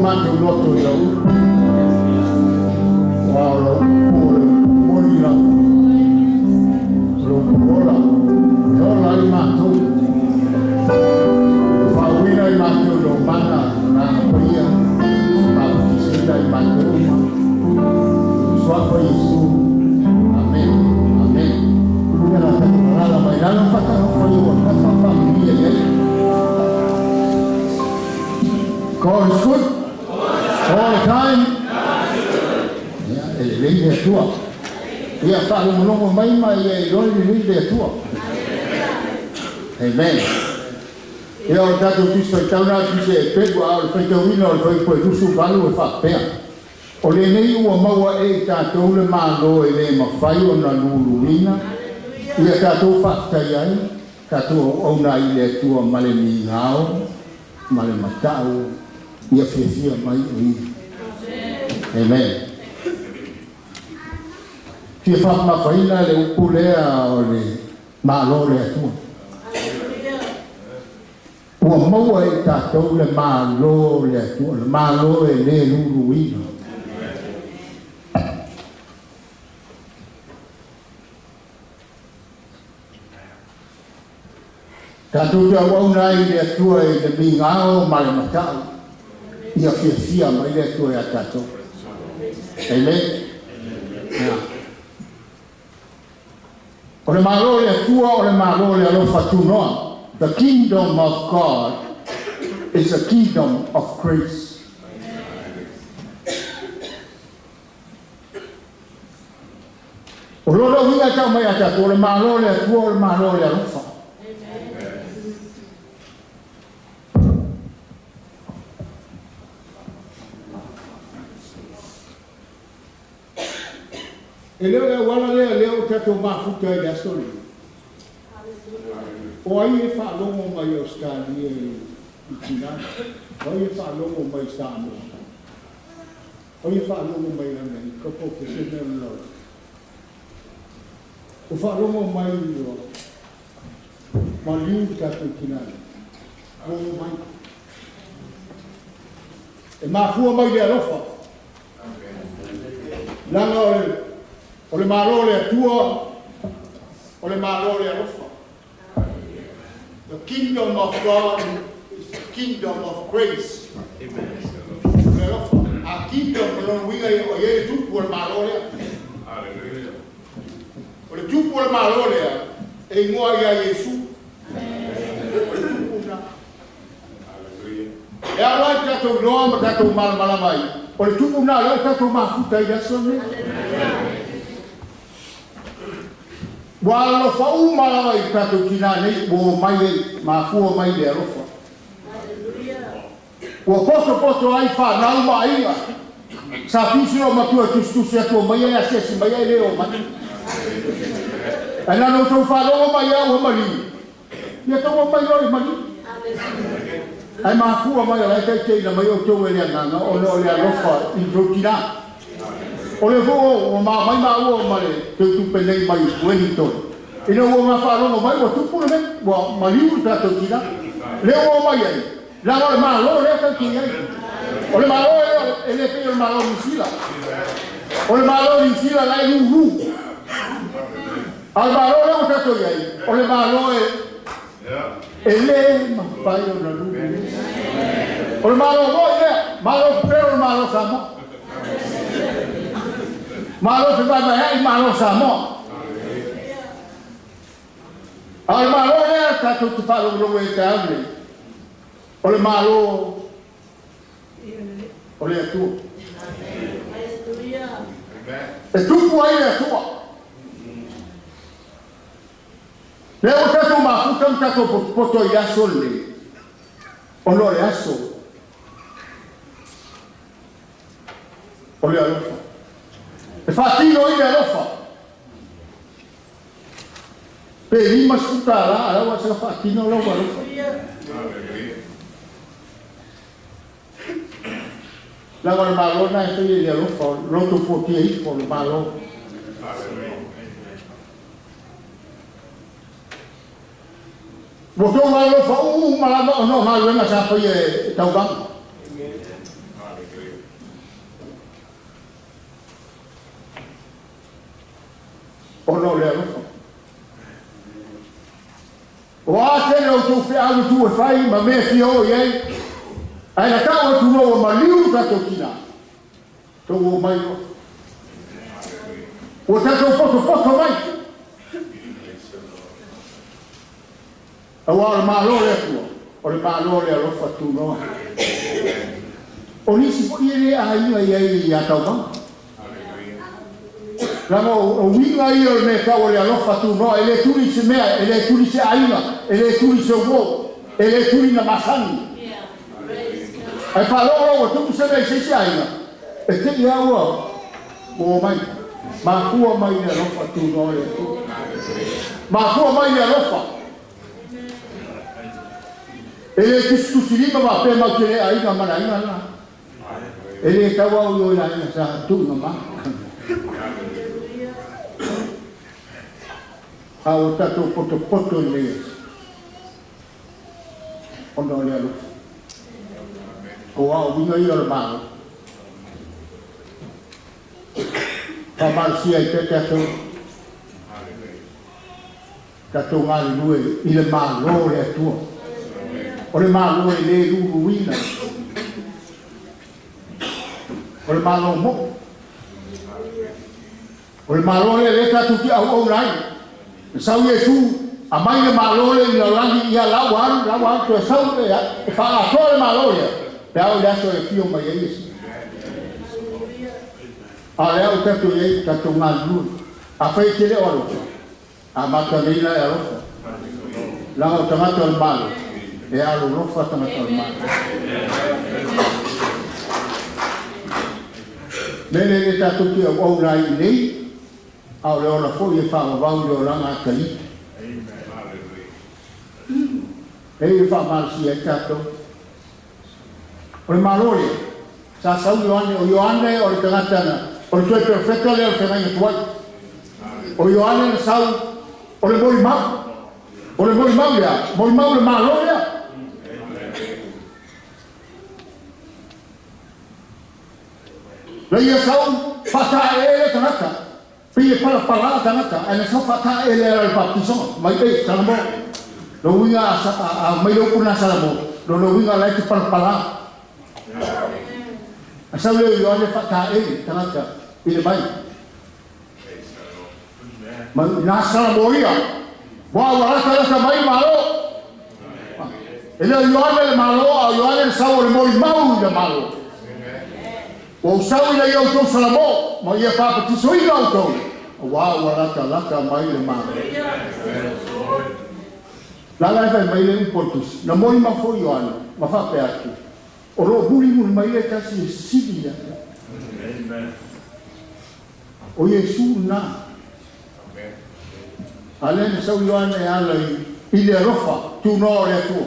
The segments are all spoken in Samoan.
Matou loto i lau upu, aua o lau upu o le upu moni lava, o le upu ola, e ola ai matou. Ua faauuina i matou i lou mana, Agaga Paia, faabautisaina i matou uma. I le suafa o Iesu. Amene. Amene. Ia la tatou alaala mai lalo ma faatalofa i ou autafa ma faamanuia i ai. God is good all the time. Ia, e lelei le Atua. Ia, faalogologo mai ma ia iloa e lelei le Atua. Amen. Ia, o le tatou Tusi Faitau lena Tusi a Eperu, a o le faitauina o le Fuaiupu e 28 e faapea, O lenei ua maua e i tatou le Malo e le mafai ona luluina, ia tatou faafetai ai, tatou auauna ai i le Atua ma le migao ma le matau ia fiafia mai o Ia. Amen. Fia faamamafaina le upu lea o le Malo o le Atua. Ua maua e i tatou le Malo o le Atua, le Malo e le luluina. Tatou te auauna ai i le Atua i le migao ma le matau, ia fiafia mai le Atua iā tatou. Amen. Ia. O le Malo o le Atua o le Malo o le alofa tunoa. The kingdom of God is a kingdom of grace. O lona uiga e tau mai ia tatou, o le Malo o le Atua o le Malo o le alofa. E le o le auala lea lea ua tatou mafuta ai i le aso lenei. O ai e faalogo mai i Ausetalia i tina? O ai e faalogo mai i Samoa? O ai e faalogo mai i Amerika po o se mea o le lalolagi? Ua faalogo mai ua maliu le tatou tina nei. Ua omai. E mafua mai i le alofa. Leaga o le, o le Malo o le Atua, o le Malo o le alofa. The kingdom of God is the kingdom of grace. O le alofa. A kingdom, o lona uiga o i ai le tupu o le Malo lea. O le tupu o le Malo lea, e igoa ia Iesu. O le tupu lena. E alo ai tatou iloa ma tatou malamalama ai, o le tupu lena lea ua tatou mafuta ai i le aso lenei. Ua alolofa uma lava i tatou tinā nei ua omai ai, mafua mai le alofa. Ua potopoto ai fanau ma aiga. Sa fiu si loomatua e tusitusi atu omai ae asiasi mai ae le omai. Ae na ona outou faalogo mai lava ua maliu. Ia tau aumai loa i maliu. Ae mafua mai o la e taitaiina mai outou e le Agaga ona o le alofa i lo outou tinā. O lea foi ua ma aumai maua ma le teutupe nei mai Wellington. Ina ua ma faalogo mai ua tupu le mea, ua maliu le tatou tinā. Lea ua omai ai, leaga o le Malo lea tatou te i ai. O le Malo e le pei o le Malo o Niu Sila. O le Malo o Niu Sila la e lulu. A o le Malo lea ua tatou i ai, o le Malo e e le mafai ona lulu. O le Malo moi lea, Malo pepelo o le Malo Samoa. Malo fevaevaeai, Malo Samoa. A o le Malo lea tatou te faalogologo i ai taeao nei, o le Malo o le Atua. E tupu ai le Atua. Lea ua tatou mafuta ma tatou potopoto ai i le aso lenei, ona o le aso o le alofa. E faatino ai le alofa. Pe $50 a la ua saga faatino lou alofa. Leaga o le Malo lena e faia i le alofa, o le loto fuatia ifo o le Malo. Ua tou alolofa uma lava ona o galuega sa faia e tauvaga. Ona o le alofa. O a tele o tou feau i tu e fai ma mea fia o i ai, ae na tau atu loa ua maliu tatou tina, tou o mai loa. Ua tatou potopoto mai. Aua o le Malo o le Atua, o le Malo o le alofa tunoa. O nisi foi e le aiga i ai ia tauvaga. Leaga o uiga ia o le mea tau o le alofa tunoa, e le tuli se mea, e le tuli se aiga, e le tuli se uo, e le tuli na masani. Ae faalogo loa ua tupu se mea i se isi aiga, e te i lava ua o mai. Mafua mai le alofa tunoa o le Atua. Mafua mai le alofa. E le tusitusilima faapea matou te le aiga ma le aiga lena. E le tau au i o i le aiga sa tuuina mai. A ua tatou potopoto i lenei aso, ona o le alofa. Aua o uiga ia o le Malo. Faamalosia ai pea tatou, tatou galulue i le Malo o le Atua. O le Malo e le luluina. O le Malo mo'o. O le Malo lea lea tatou te auauna ai. Na sau Iesu, aumai le Malo lea i le lalolagi, ia la ua alu, la ua alu, toe sau e faaatoa le Malo lea, pe a oo i le aso e afio mai ai Iesu. A o lea ua tatou i ai, tatou galulue. Afai e te le o alofa, amata nei la e alofa. Leaga o tagata o le Malo, e alolofa tagata o le Malo. Mea lea lea tatou te auauna ai i nei, a o le ola foi e faavavau i le olaga atalii. E e faamalosia ai tatou. O le Malo lea, sa sau Ioane, o Ioane o le tagata na, o le toe perofeta lea o le feagaiga tuai. O Ioane na sau, o le molimau. O le molimau lea, molimau le Malo lea. Na ia sau faataele tagata, pei e palapala tagata, ae na sau faataele ala le baptisoga, mai e Salamo. Lo uiga a mai le upu na Salamo, lo uiga la e te palapala. A sau lea o Ioane faataele tagata i le vai. Ma na Salamo ia, ua ua lata lata mai Malo. E le o Ioane le Malo, a o Ioane le sau o le molimau i le Malo. Ua ou sau ina ia outou Salamo, ma ia papatisoina outou, aua ua lata lata mai le Malo. Lala e fai mai le upu o le tusi, na molimau foi Ioane, ma faapea atu, o loo mulimuli mai le tasi e sili ia te au. O Iesu lena. A lea na sau Ioane e ala i le alofa tunoa o le Atua.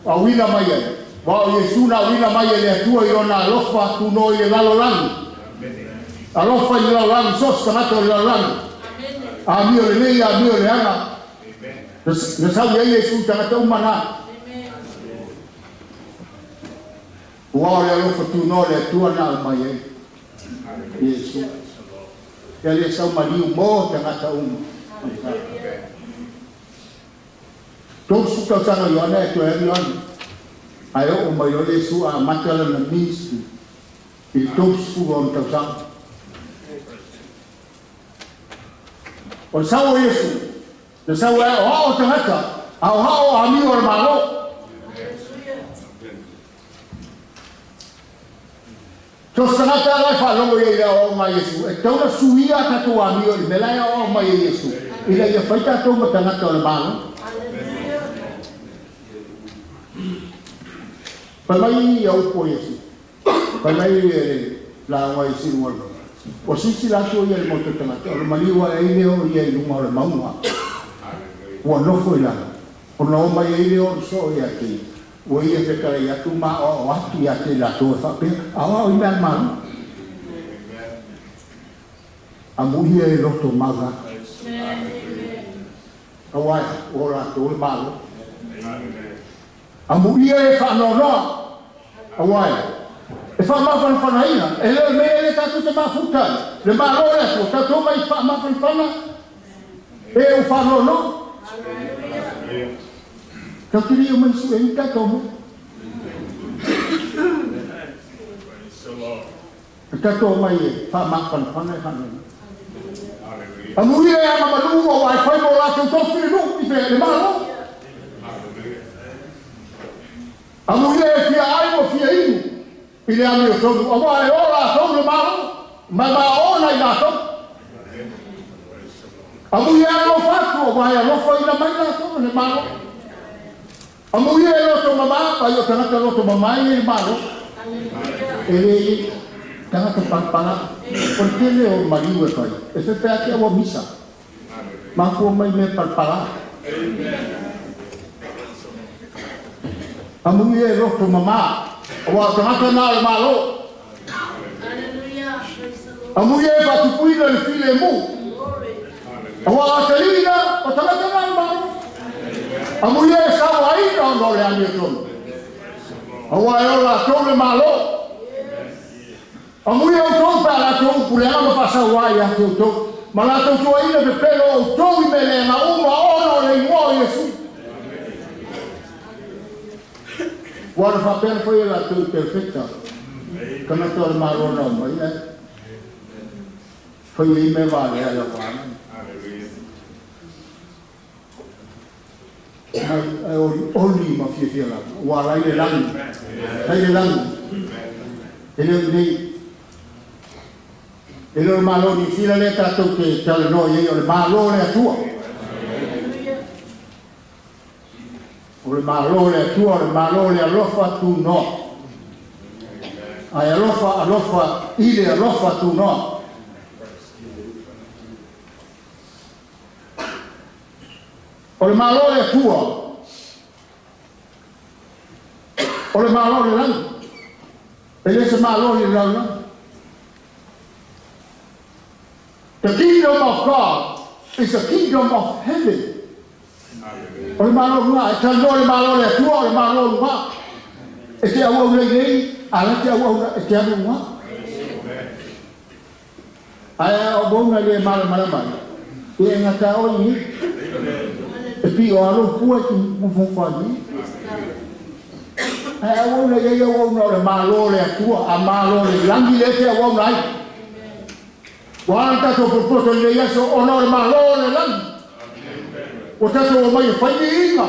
Auina mai ai. Aua o Iesu na auina mai e le Atua i lona alofa tunoa i le lalolagi. Alofa i le lalolagi, so o se tagata o le lalolagi. Amio lelei, amio leaga. Na sau i ai Iesu i tagata uma na. Ua o le alofa tunoa o le Atua na aumai ai Iesu. Ia le sau maliu mo tagata uma. 30 tausaga o Ioane ae toe alu Ioane. Ae oo mai loa Iesu a amata lana ministry i le 36 tausaga. O le sau o Iesu, na sau e aoao tagata, aoao amio o le Malo. So se tagata la e faalogo ia i le aoaoga a Iesu, e tatau ona suia a tatou amio i le mea la e aoao mai e Iesu, ina ia fai tatou ma tagata o le Malo. Fai mai ia upu o Iesu, fai mai le lauga i Siuga o le Mauga. Ua silasila atu o ia i le maota o tagata, o le maliu ae ai lea o ia i luga o le mauga. Ua nofo i lalo, ona o mai ai lea o le soo ia te ia. Ua ia fetalai atu ma aoao atu ia te i latou e faapea, Aoao i mea a le Malo. Amuia e loto mau la. Aua o latou le Malo. Amuia e faanoanoa. Aua e faamafanafanaina. E le o le mea lea tatou te mafuta ai le Malo o le Atua, tatou omai e faamafanafana e ua faanoanoa. Tatou te le i omai e sue ni tatou mea. E tatou omai e faamafanafana e faanoanoa. Amuia e agamalu aua e fai mo latou tofi le nuu i fea? Le Malo. Amuia e fia ai ma fia inu i le amiotonu aua e o latou le Malo ma e maona i latou. Amuia e alofa atu aua e alofaina mai latou e le Malo. Amuia e loto mama, vai o tagata loto mama e i le Malo. E le i tagata palapala. O le tele o maliu e fai, e faapea ake ua misa. Mafua mai mea palapala. Amuia e loto mama, aua o tagata na o le Malo. Amuia e faatupuina le filemu, aua o atalii na o tagata na o le Malo. Amuia e sauaina ona o le amiotonu, aua e o latou le Malo. Amuia outou pe a latou upu leaga ma faasaua ia te outou, ma latou tuuaiina pepelo outou i mea leaga uma ona o le igoa o Iesu. Ua na faapea na fai e latou i perofeta, tagata o le Malo na omai ae fai ai mea valea i lau vaega. Mai ae olioli ma fiafia lava, ua ala ai le lagi, tai le lagi, e le o i E le o le Malo o Niu Sila lea tatou te talanoa i ai, o le Malo o le Atua. O le Malo o le Atua, o le Malo o le alofa tunoa. Ae alofa, alofa i le alofa tunoa. O le Malo o le Atua, o le Malo o le lagi. E le se Malo i le lalolagi. The kingdom of God is the kingdom of heaven. O le Malo o luga, e talanoa le Malo o le Atua, o le Malo o luga. E te auauna i nei, a la te auauna e te alu luga. Ae a auauna le malamalama ai, e gata oi nei. E pi o alo pua i mufufa ni. Ae auauna i ai auauna o le Malo o le Atua, a Malo o le lagi le te auauna ai. Ua ala tatou popoto i lenei aso ona o le Malo o le lagi. Ua tatou omai e fai viiga.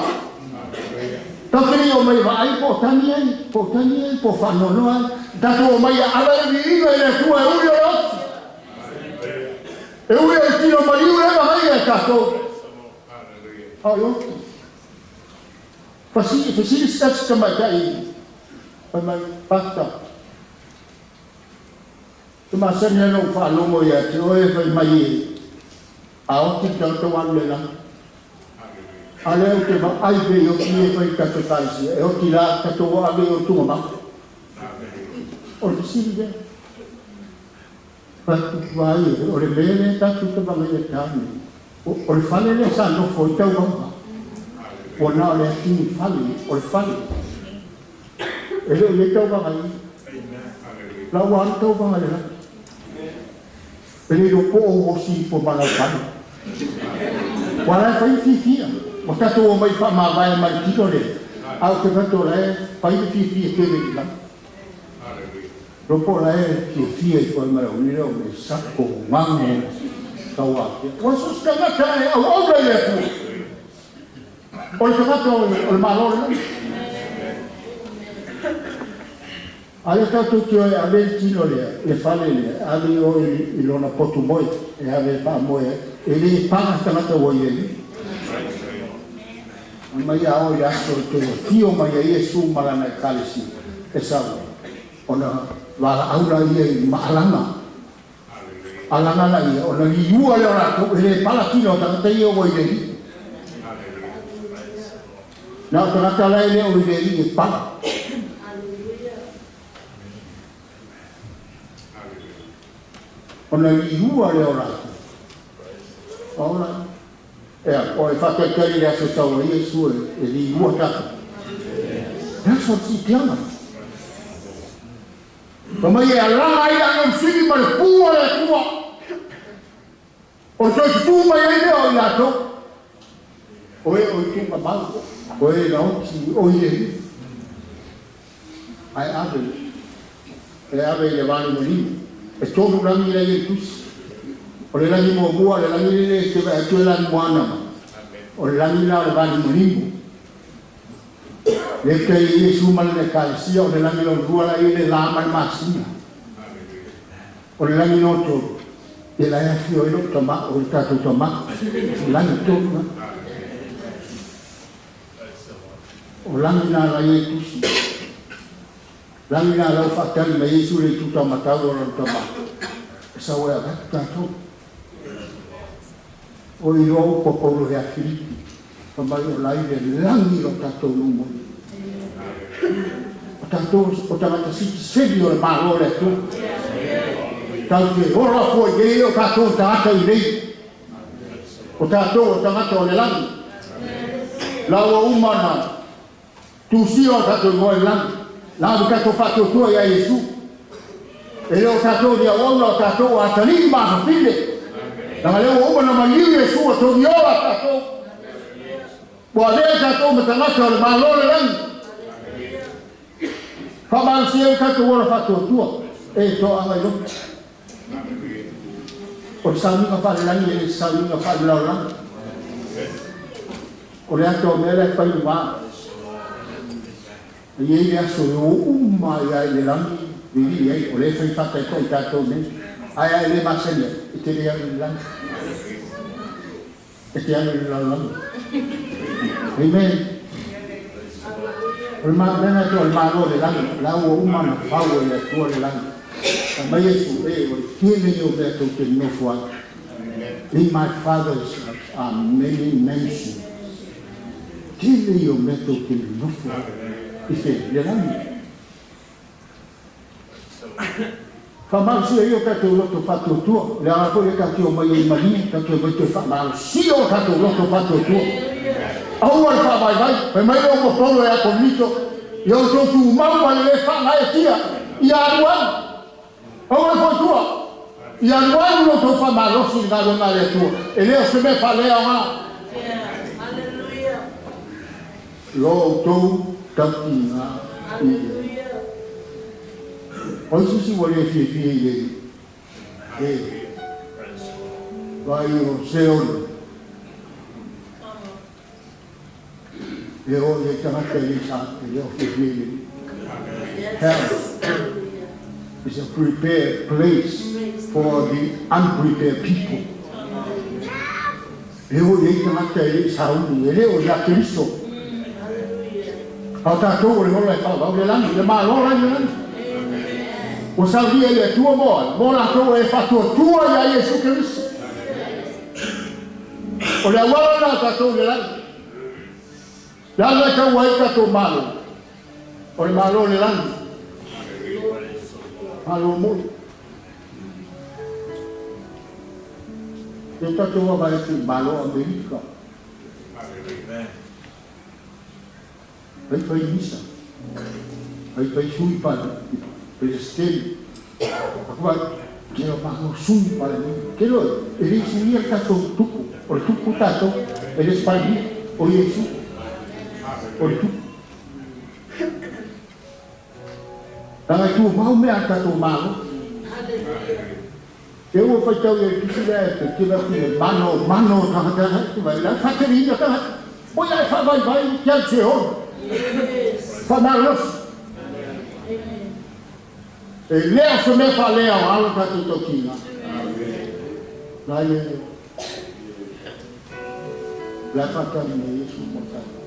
Tatou te le i omai e vaai po o tagi ai, po o tagi ai, po o faanoanoa ai. Tatou omai e ala le viiga i le Atua e ui o le oti. E ui o le tino maliu le vagaia e tatou. A o le oti. Fesili se tasi tamaitai fai mai, Pastor, te masani ai lou faalogo ia te oe fai mai e a oti le tagata ua alu le lagi. A lea ou te vaai pea i oti ia e fai i tatou ekalesia, e oti la tatou ua ave i o tuga mau. O le fesili lea. Vaai o le mea lea tatou te vagaia tane. O le fale lea sa nofo i tauauga. Ua na o le atini fale, o le fale. E le o i ai tauvaga i. La ua alu tauvaga le lagi. E le iloa po o osi po malau fale. Ua la e fai le fiafia. Ua tatou omai faamavae mai le tino lea. A o te manatu o la e fai le fiafia tele i le lagi. Lopo la e fiafia i fai mai o lea o me sako gago tauākea. Ua so se tagata e auauna i le Atua. O le tagata o le Malo o le lagi. A lea tatou te o e ave le tino lea, le fale lea, ave i o i lona potu moe, e ave e faamoe ai. E le paga tagata ua i ai. Mai a o i le aso e toe afio mai ai Iesu ma lana ekalesia e sau ai, ona valaau la ia i maalaga. Alaga la ia, ona liua lea o latou, e le pala tino o tagata ia ua i le alii. Na o tagata la e le o i le alii e pala. Ona liua lea o latou. Ola. Ea, o e faatalitali i le aso sau ai Iesu e liua tatou. Le aso o le siitiaga. Mai e alaga ai le agasili ma le pu o le Atua. O le toe tutū mai ai lea o i latou. O e o i tuugamau, o e na oti o i le Ae ave, e ave i le valimalima. E tolu lagi la i e tusi. O le lagi muamua, le lagi le te vaai atu e lagi moana ma. O le lagi la o le valimalimo. Le te Iesu ma le ekalesia, o le lagi lona lua la i le la ma le masina. O le lagi lona tolu, e la e afio ai lou tama, o le tatou tama. O lagi tolu la. O lagi na la i e tusi. Lagi na lau faatali mai Iesu le itu taumatau o lona tama. E sau e avatu tatou. O iloa upu a Paulo ia Filipi. Fai mai o la i le lagi lo tatou nuu. O tatou o tagata sitiseni o le Malo o le Atua. Tatou te ola fua i nei o tatou tagata i nei. O tatou o tagata o le lagi. La ua uma na tusia o tatou igoa i le lagi. La ua tatou faatuatua ia Iesu. E le o tatou ni auauna o tatou o atalii ma afafine. Leaga lea ua uma na maliu Iesu ua togiola tatou. Ua avea tatou ma tagata o le Malo o le lagi. Faamalosia ai tatou ola faatuatua. E toaga i loto. O le sauniga faalelagi e le sauniga faalelalolagi. O le ata o mea la e fai luma. E i ai le aso e o uma ai i le lagi, vivii ai, o le fai faataitai tatou nei. Ae a e le masani ai, e te le alu i le lagi. E te alu i le lalolagi. Amen. O le mea o le Malo o le lagi, la ua uma na fau e le Atua le lagi. Fai mai Iesu, e, o le tele ia o mea tou te nofo ai. In my Father's house are many mansions. Tele ia o mea tou te nofo ai. I fe, le lagi. Faamalosia ia o tatou loto faatuatua. Le ala foi le tatou omai ai maliu, tatou omai toe faamalosia o tatou loto faatuatua. Aua le faavaivai, fai mai le upu a Paulo ia Korinito, ia outou tumau ma le lē faagaeetia, ia alualu. Aua le foitua, ia alualu lo outou faamalosi i le galuega a le Atua, e le o se mea faaleaoga. Lo outou tautiga i le O isi isi ua le fiafia i le e vai o Seoli. E o le tagata i le sa e le o fiafia i le. Hell is a prepared place for the unprepared people. E o i ai tagata e le i sauni, e le o ia Keriso. A o tatou o le ola e faavau le lagi, le Malo la i le lagi. Ua saunia e le Atua mo ai, mo latou e faatuatua ia Iesu Keriso. O le auala lena o tatou i le lagi. Le ala e tau ai tatou Malo, o le Malo o le lagi. Malo moi. E tatou vaavaai atu i Malo o Amerika. Fai fai misa. Fai fai sui Peresetene. Aku vai, ke o malo sui Palemia. Ke loe, e le suia le tatou tupu. O le tupu tatou, e le se Palemia, o Iesu. O le tupu. Leaga e tumau mea a le tatou Malo. E ua faitau i ai le tusi lea e te atu i le mano, mano o tagata, te vai la faateleina tagata. O ia e faavaivai te alu Seoli. Faamalosi. E le o se mea faaleaoga lo tatou tautiga. La ia e la faatali mai Iesu mo tatou.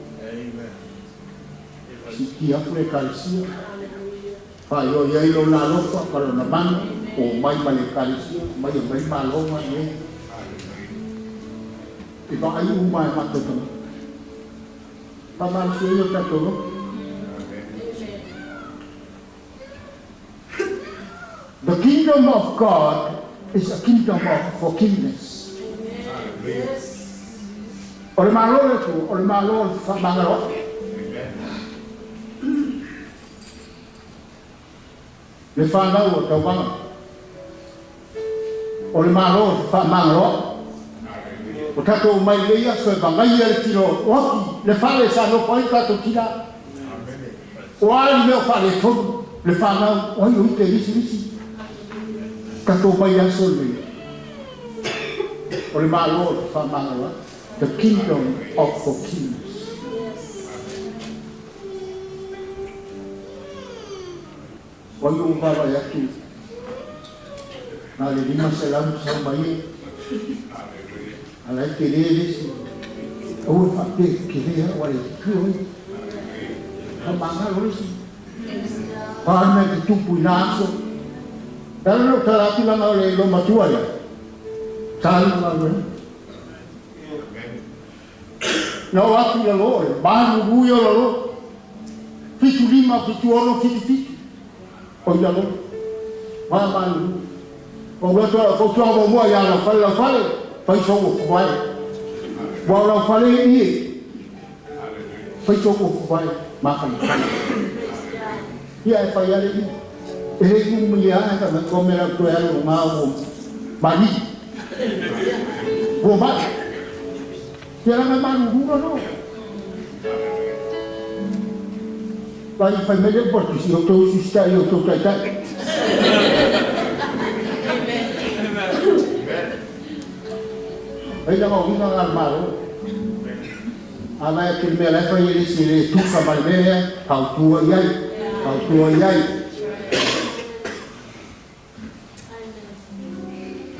Siitia atu le ekalesia. Faailoa i ai lona alofa ma lona mana, o mai ma le ekalesia, mai e mai malo ma nei. E vaai uma e matou tagata. Faamalosia ai o tatou loto. The kingdom of God is a kingdom of forgiveness. O le Malo o le Atua, o le Malo o le fefaamagaloa'i. Le whanau o tauvaga. O le malo o te whaamangaloa. O tatou mai lei aso e vagaia le tino oti, le fale sa nofo ai tatou tina. O a ni mea o faaletonu, le fanau, o ai o ite lisi lisi. Tatou mai aso lenei. O le malo o te whaamangaloa. The kingdom of forgiveness. O ai o vaavaai atu na le 500 sau mai e. A la e tele le isi. Aua e faapea e tele a ua le tio e. Faamagalo le isi. O a mea te tupu i na aso. E ala lou tala atu laga o le lo matua lea. Sa alu galuega. Na oo atu i lalo o le malulu ia o lalo. 75, 76, 77. O i lalo. Va malulu. O ua atu au fautuaga muamua ia Laufale, Laufale, fai sou ofu vae. Ua o Laufale e i. Fai sou ofu vae, mafanafana. Ia e fai ale i. E le umi ia e ka mai kome lau toe alu o ngā ua mali. Ua mai. Ia langa malulu lalo. Vai fai mai le po si o tau sista i o tau taitai. Ai langa o uiga ngā malo. A vai te mea lai fai ele si le tusa mai mea, fautua i ai, fautua i ai.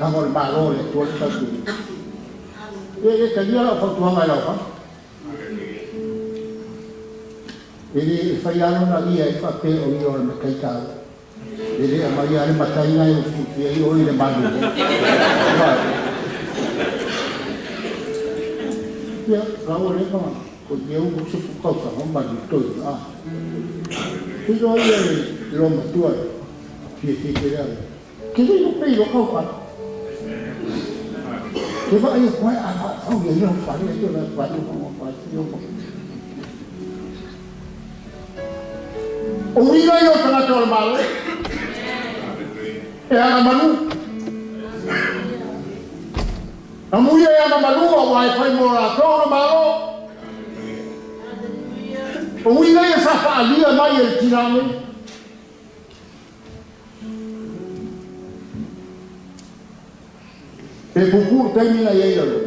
Langa o le malo le Atua le tautu. E le talia lau fautuaga e lau fa. E le e fai alo na ia e whape o ia o le matai tau. E le amai a le matai nai o fiufia i o i le malu. Ia, rau le ma ko ia u se fu kau sa ma ni toi a. Tino ia le lo matua. Fia fia te lea. Ke le lo pe lo kau ka. Ke va ia koe a va au ia ia whare e te la whare o whare o whare. O uiga ia o tagata o le malo. E ana manu. Na muia e ana manu a wai whai mo rātou le malo. O uiga ia sa whaalia mai e le tirane. Pe pupu taimi na iai lalo.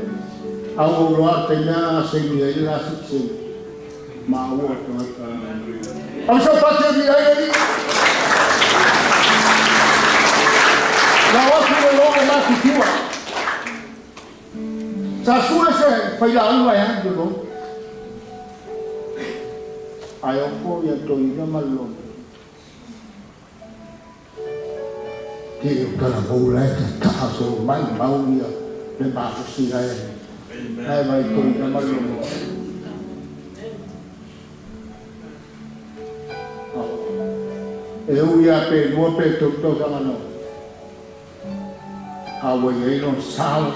Au au loa taimi a seini ai la sik. Ma ua tangata. Au sa pate ni ai ai. Na watu le logo ma tutua. Sa sue se whai la unga e handu no. Ai oko ia toina malolo. Te o tala moula e te taha so mai mau ia le mafosi ai. Ai vai toina malolo. E ui a pe lua pe tau tau no. A wai ei lon sao.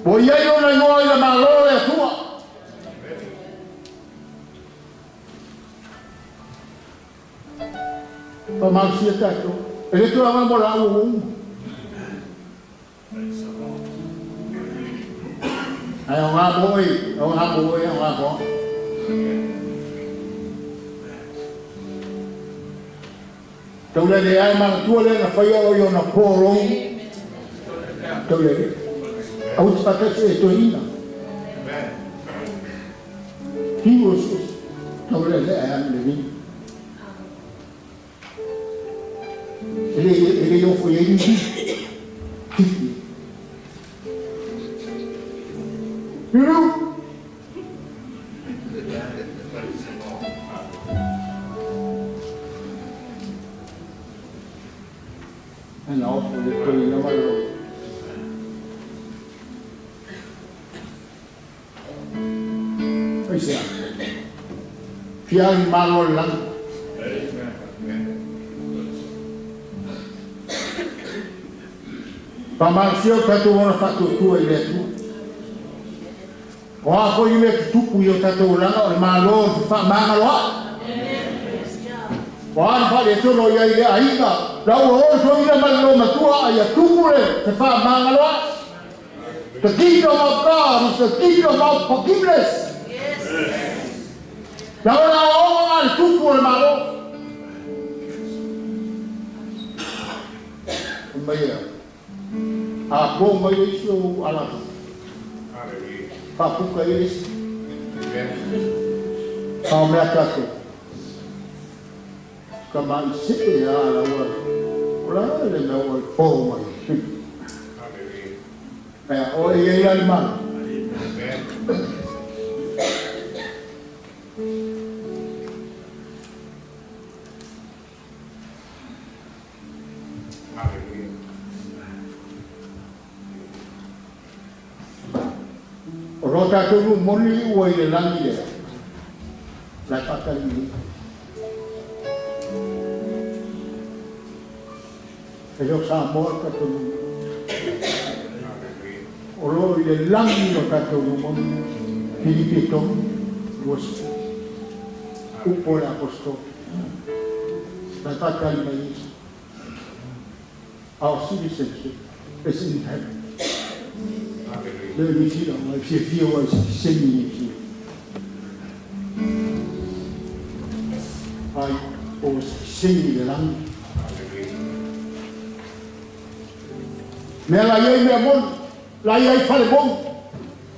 Ua iai ona igoa i le Malo o le Atua. Faamalosia tatou. E le tulaga mo laau ua uma. Ai o ngā mo e, o ngā mo e, o ngā mo. Taule le ai manatua le na whai o i ona pōrou. Taule le. Au te whakatasi e toe ina. He was taule le ai anu le vini. E le ofo i ai ni. Tiki. Yuru. Ana ofo le toi na malo. Ai sea. Fia i malo le lagi. Whamalosia o tātou ona whaatuatua i le Atua. O a foi ni mea tutupu i o tatou olaga o le Malo o le fefaamagaloa'i. O a ni faaletonu o i ai i le aiga, la ua o le toeaina ma le loomatua a ia tupu le fefaamagaloa'i. The kingdom of God is the kingdom of forgiveness. La o la aoaoga a le tupu o le Malo. Fai mai e a? A po mai le isi ou ala faapuka i le isi. A o mea tatou. Tamai see a la ua o la le mea ua po mai. Ea, o e iai la le Malo. O lo tatou nuu moni ua i le lagi lea, la e faatali nei. E le o Samoa le tatou nuu. O lo o i le lagi lo tatou nuu moni. Filipi e 3, 20. Upu o le Aposetolo. La e faatali mai Iesu. Our citizenship is in heaven. Le Niu Sila, ua e fiafia ua e sitiseni i Niu Sila. Ai, o sitiseni i le lagi. Mea la iai mea moni, la iai fale moni.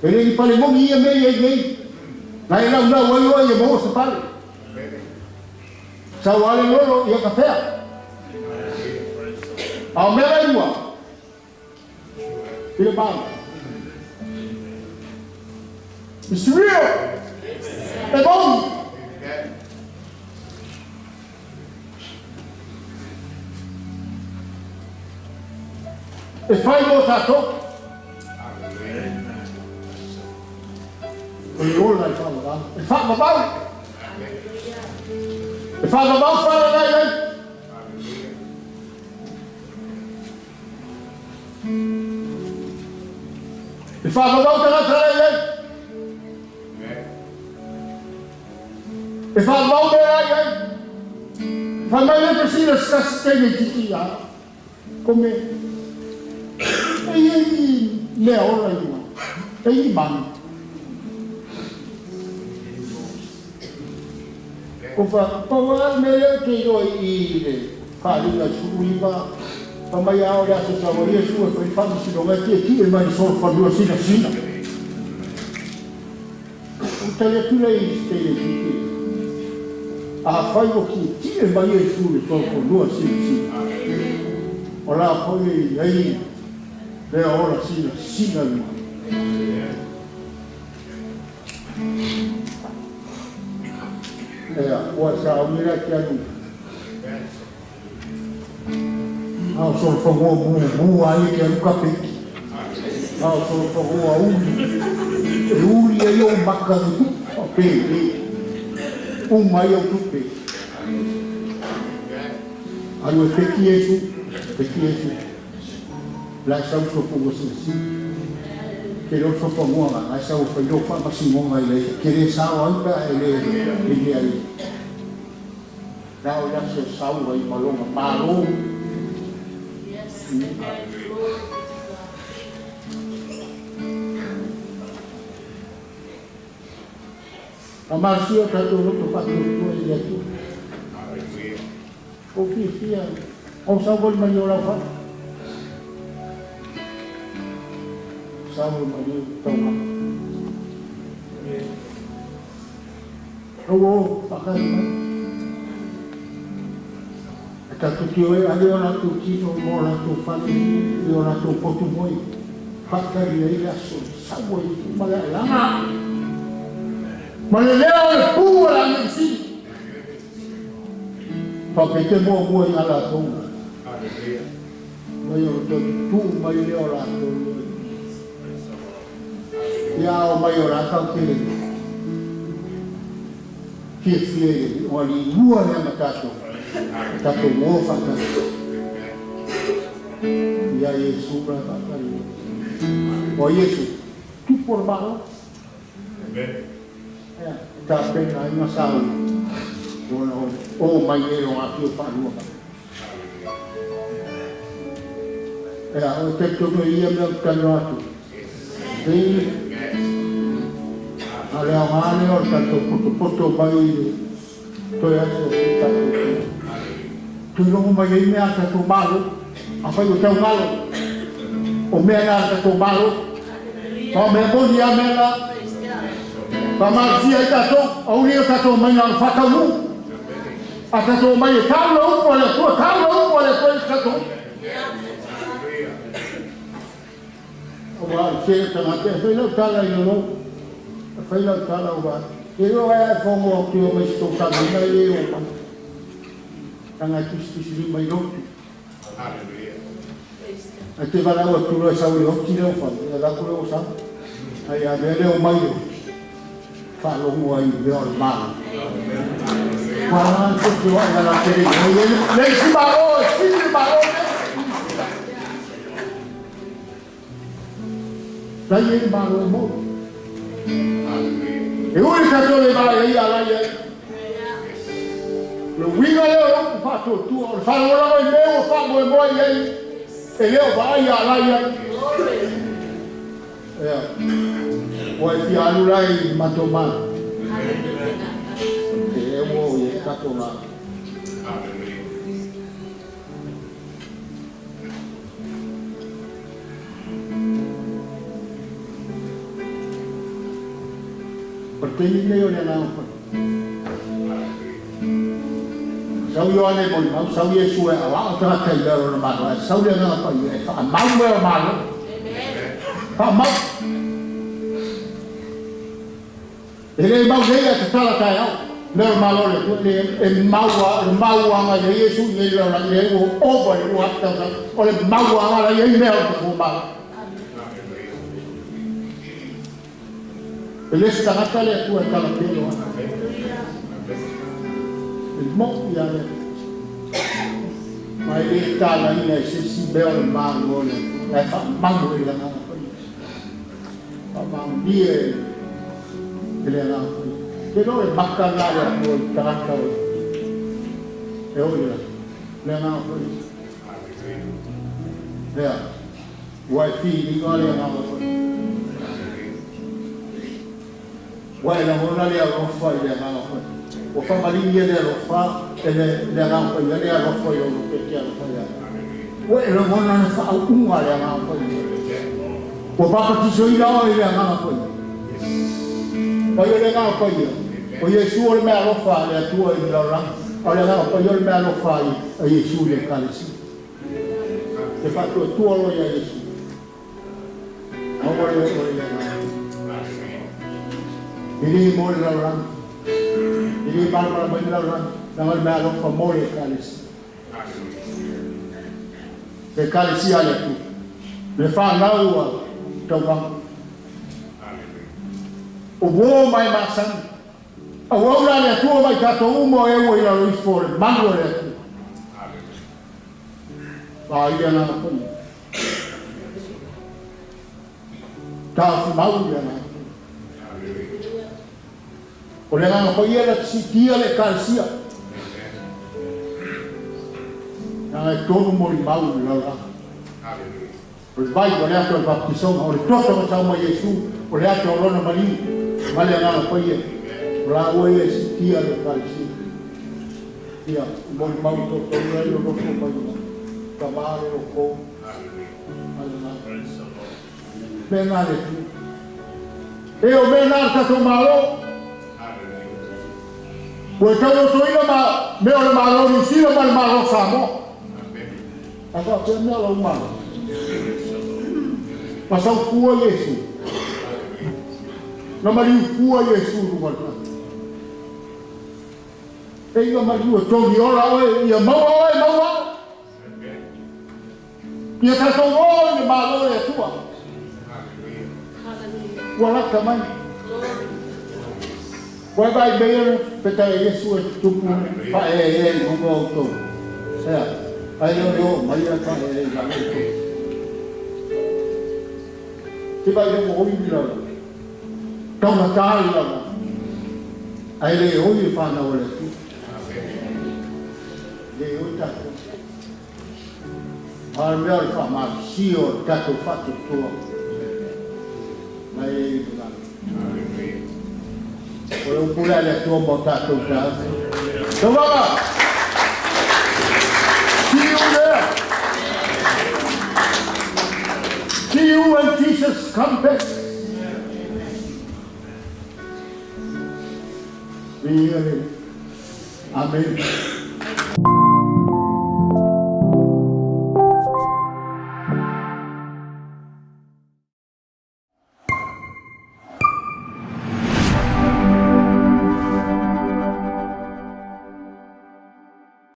E le ni fale moni ia mea iai nei. La e laulau ai oe ia maua se fale. Sau lava le lolo ia ka fea. A o mea la i mua, i le Malo. It's real. E moni. E fai mo tatou. O le ola e faavavau. E faavavau. E faavavau fale la i ai. E faavavau tagata la i ai. E faavavau mea la i ai. Fai mai le fesili a se tasi teine itiiti ia ko me e i ai ni mea ola i luga, e i ni manu. Ko fa pau lava le mea lea ou te iloa i i le faaaliga i 19 fai mai a o le aso sau ai Iesu e fai le faamasinoga e tietie mai le solofanua sinasina. Ou tali atu lea i se teine itiiti, Afai ua tietie mai Iesu i le solofanua sinasina, o la foi e i ai mea ola sinasina i luga. Ea, ua sauni la te alu. A o solofanua mumu ai ke alu ka peki. A o solofanua uli. E uli ai ou maka i pe pe. Uma ai au tupe. Alu e peki Iesu, peki Iesu. La e sau solofanua sinasina. Ke leo solofanua nga, la e sau e fai lou faamasinoga i le ke le sao ai pe a e le i mea i. La o le aso e sau ai ma lona Malo. Faamalosia o tatou loto faatuatua i le Atua. Ua ou fiafia o sauvali mai o lau fale. Sauvali mai o taumafa. Aua o faatali mai. E tatou te o e ave o latou tino ma o latou fale i o latou potu moe, faatali ai le aso e sau ai ma le alaga ma le leo o le pū o le agelu sili. Faapea te muamua ia latou mai o toe tutuu mai lea o latou ia ao mai o la tau te fiafia i le o alii lua lea ma tatou, tatou o faatasi. Ia Iesu la e faatali. O Iesu, tupu o le Malo. Ia, tapena ai ma sau ona o mai nei o afio faalua mai. Ia, o te tonu ia mea o talanoa atu. Ei, a le aoga lea o le tatou potopoto mai i le toe aso o le tatou tuilogo mai ai mea a tatou malo. Afai o tau galo, o mea na a tatou malo. Ma o mea moni a mea na. Faamalosia ai tatou, aua o tatou mai na o le faataunuu. A tatou mai e tau le upu a le Atua, tau le upu a le Atua i tatou. Aua o le tele o tagata, e fai lau tala i lalo, e fai lau tala ua e o ai ai fogo au te o mai si tou saga e le o mai. Tanga tusitusi lima i lotu. Ai te wala ua turo e sau le oti leo whai, e rako leo sau. Ai a mea leo mai o, whaalongo ai mea o le malo. Wala te te wa ia la te le, le isi malo, e sili le malo ne. Lai e malo e mo. E uri tatou le vai ai a lai ai. Le uiga lea o le upu faatuatua, o le faalagolago i mea ua faamoemoe i ai, e le o vaai a lai ai. Ia, ua e fia alu lai i matou malo. E ua o i ai tatou la. O le taimi lenei o le agaga paia. Sau Ioane molimau, sau Iesu e aoao tagata i mea o lona malo, ae sau le agaga paia e faamau mea o malo. Faamau. E le mau nei a tatala taeao. Mea o le malo le Atua, le e maua, le mauaga i Iesu i nei lalolagi, le ua ova i le 2000 tausaga. O le mauaga la i ai mea o le tatou malo. E le se tagata le Atua e talapelo ai. E mo ia le ma e le talaina e se isi mea o le malo o le Atua. Ae faamau e le agaga paia. Faamaonia e le agaga paia. Te iloa o le maka lena a le Atua i tagata o e oo i le le agaga paia. Ea, ua e filiga le agaga paia. Ua e lagona le alofa i le agaga paia. Ua faamaligia le alofa e le agaga paia le alofa i lou loto e te alofa ia. Ua e lagona le faauuga a le agaga paia. Ua papatisoina oe i le agaga paia. Pai o le agaga paia. O Iesu o le mea alofa a le Atua i le lalolagi. A o le agaga paia o le mea alofa a Iesu i le Ekalesia. Te faatuatua loa ia Iesu. Maua le oe i le agaga. E le mo le lalolagi. E le malamalama i le lalolagi. Leaga o le mea alofa mo le Ekalesia. Le Ekalesia a le Atua. Le fanau a tauvaga. O uō ma e masani. Auau la le Atua ma i tatou uma o e ua i lalo ifo o le malu o le Atua. Vaai le agaga paia. Taofi mau le agaga paia. O le agaga paia na te siitia le Ekalesia. Leaga e tonu molimau i le lalolagi. O le vai o le ata o le baptisoga, o le toto na sau mai Iesu, o le ata o lona maliu, ma le agaga paia. O laua ia e siitia le Ekalesia. Ia, molimau totonu ai lo nofo mai o tama le loko. Ma le agaga. Mea na le Atua. E o mea na le tatou malo. Ua e taulotoina ma mea o le malo Niu Sila ma le malo Samoa. A faapea mea o lau malo. Ma sau fua Iesu. Na maliu fua Iesu i luga o le tagata. E ia maliu e togi ola oe, ia maua oe, maua. Ia tatou o i le malo o le Atua. Ua lata mai. Ua e vaai mea ia peta e Iesu e tutupu faaeaea i luga o outou. Ea, ae le o le oo mai e faaeaea i lalo outou. Te vaai lea ua oi ni lalolagi. Taugata le lalolagi. Ae le oi le fanau a le Atua. Le oi tatou. A o le mea o le faamalosia o le tatou faatuatua mai e i le lagi. O le upu lea a le Atua mo tatou taeao nei. Tauvaga! See you there. See you when Jesus come back. Viiga le. Amen.